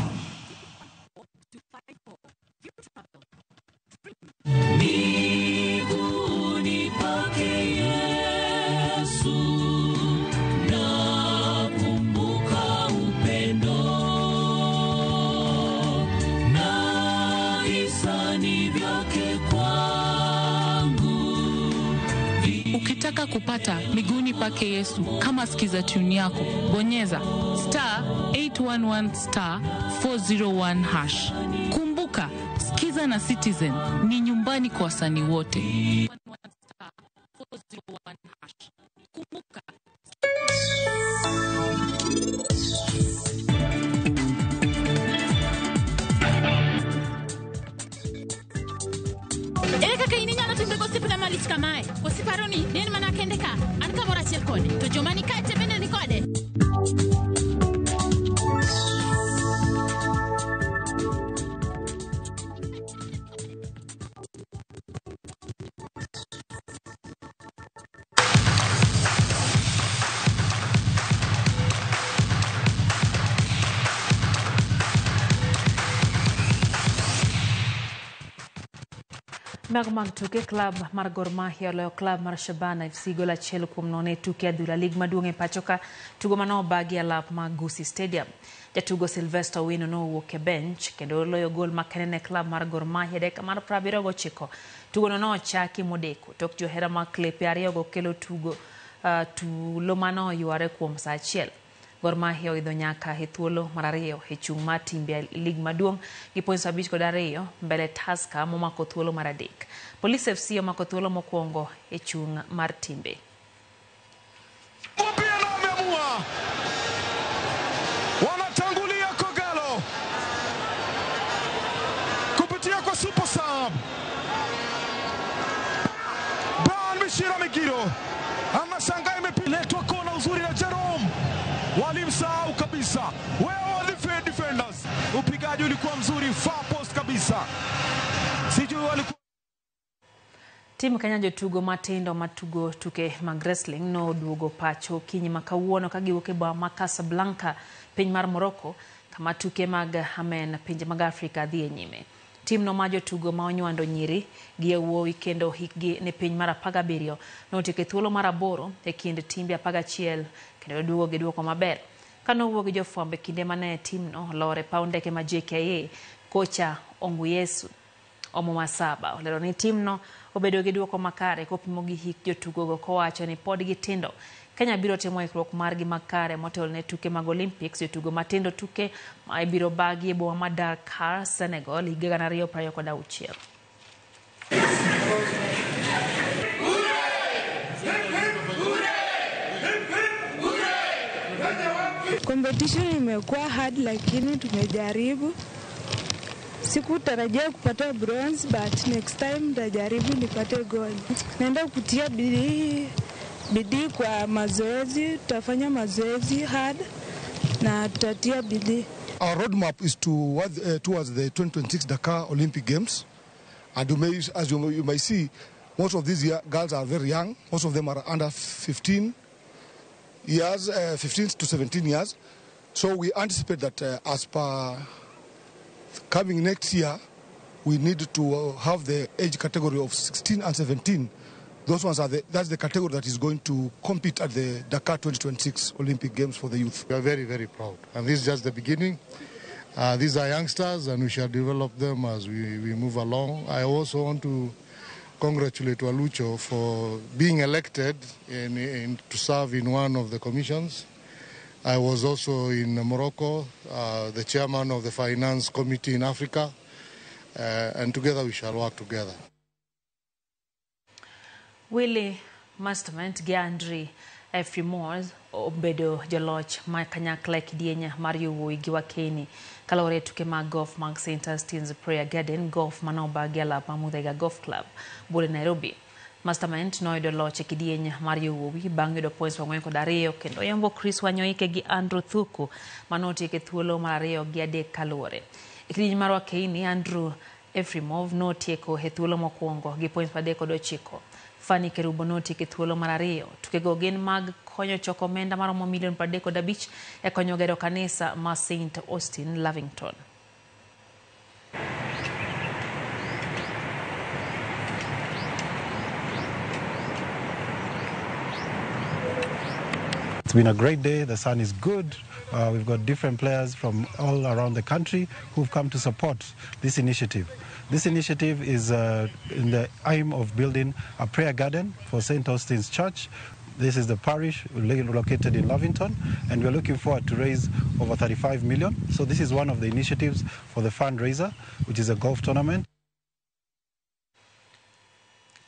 Miguuni pake Yesu nakumbuka upendo na hisani vyake kwangu. Ukitaka kupata miguuni pake Yesu kama sikiza tune yako, bonyeza star 811 star 401 hash. Kumbuka, Sikiza na Citizen ni nyumbani kwa wasanii wote. Kumbuka. Ere kaka in inyalo timbe gosiepna malich kamae? Kosiparo ni ne en mana kende ka, an kamoro achiel kode, to joma ni kae te bende ni kode. Mago mag tuke klab mar Gor Mahia oloyo klab mar Shabana FC gol 1-0 e tuke adhula lig maduong' e pacho ka tugo mane obagi e alap mar Gusii Stadium. Jatugo Sylvester Owino nowuok e bench kendo oloyo gol makende ne klab mar Gor Mahia e dakika mar 79. Tugono nochaki modeko tok johera mag klepe ariyogo kelo tugo tulo mane oyware kuom saa achiel. Gor Mahia oidho nyaka e thuolo mar ariyo e chung' mar timbe e lig maduong' gi points 52 mbele Tusker momako thuolo mar 3. Police FC omako thuolo mokwongo e chung' mar timbe. Wameamua, wanatangulia Kogalo kupitia kwa super sub Brian Mishira Migiro anashangaa, imeletwa kona uzuri na Jerome, walimsahau kabisa. Where were the defenders? Upigaji ulikuwa mzuri, far post kabisa, sijui walikuwa. Tim Kenya jotugo matindo matugo tuke mag wrestling noduogo pacho okinyi ma kawuono ka giwuok e boma ma Casablanca piny mar Morocco kama tuke mag amen pinje mag Afrika dhi e nyime. Timno ma jotugo ma onywando nyiri gi yawuowi kendo hikgi ne piny mar 17 notieko e thuolo mar 8 e kind timbe 11 kendo duogo gi duoko maber. Kanowuo gi jofwambo e kinde mane timno olor e paw ndeke ma JKIA, kocha Onguyesu Omumasaba olero ni timno obedo gi duoko makare kopimo gi hik jotugogo kowacho ni pod gitindo. Kenya biro timo ikruok margi makare motelo ne tuke mag Olympics jotugo matindo tuke ma ibiro bagi e boma ma Dakar, Senegal higa 2026. Competition imekuwa hard lakini tumejaribu. Sikutarajia kupata bronze but next time nitajaribu nipate gold. Naenda kutia bidii kwa mazoezi, tutafanya mazoezi hard na tutatia bidii. Our roadmap is towards the 2026 Dakar Olympic Games, and you may, as you may see, most of these girls are very young. Most of them are under 15 years, 15 to 17 years. So we anticipate that as per coming next year, we need to have the age category of 16 and 17. Those ones are that's the category that is going to compete at the Dakar 2026 Olympic Games for the youth. We are very, very proud. And this is just the beginning. These are youngsters and we shall develop them as we move along. I also want to congratulate Walucho for being elected to serve in one of the commissions. I was also in Morocco, the chairman of the Finance Committee in Africa, and together we shall work together. Willy Mastermind gi Andre Efrimors obedo joloch ma kanyakla e kidieny mar yowuowi gi wakeni kaluwore e tuke mag golf mag St. Augustine's Prayer Garden Golf manobagi e alap ma Muthaiga Golf Club buore Nairobi. Mastermind noyudo loch e kidieny mar yowuowi bang' yudo points 42 kendo yombo Chris Wanyoike gi Andrew Thuku manotieko e thuolo mar 2 gi 3 kaluwore. E kidieny mar wakeni, Andrew Efrimov notieko e thuolo mokwongo gi points 39. Fanny Kerubo notiek e thuolo mar ariyo. Tukego gin mag konyo choko omenda maromo milion 35 e konyo gero kanisa ma St. Austin Lavington. It's been a great day. The sun is good. We've got different players from all around the country who've come to support this initiative. This initiative is in the aim of building a prayer garden for St. Austin's Church. This is the parish located in Lavington, and we're looking forward to raise over 35 million. So this is one of the initiatives for the fundraiser, which is a golf tournament.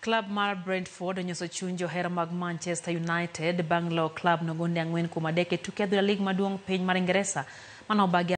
Club mar Brentford onyoso chuny johera mag Manchester United bang' loyo club no gonde 4-3 e tuke adhula lig maduong' piny mar Ingresa manobagi.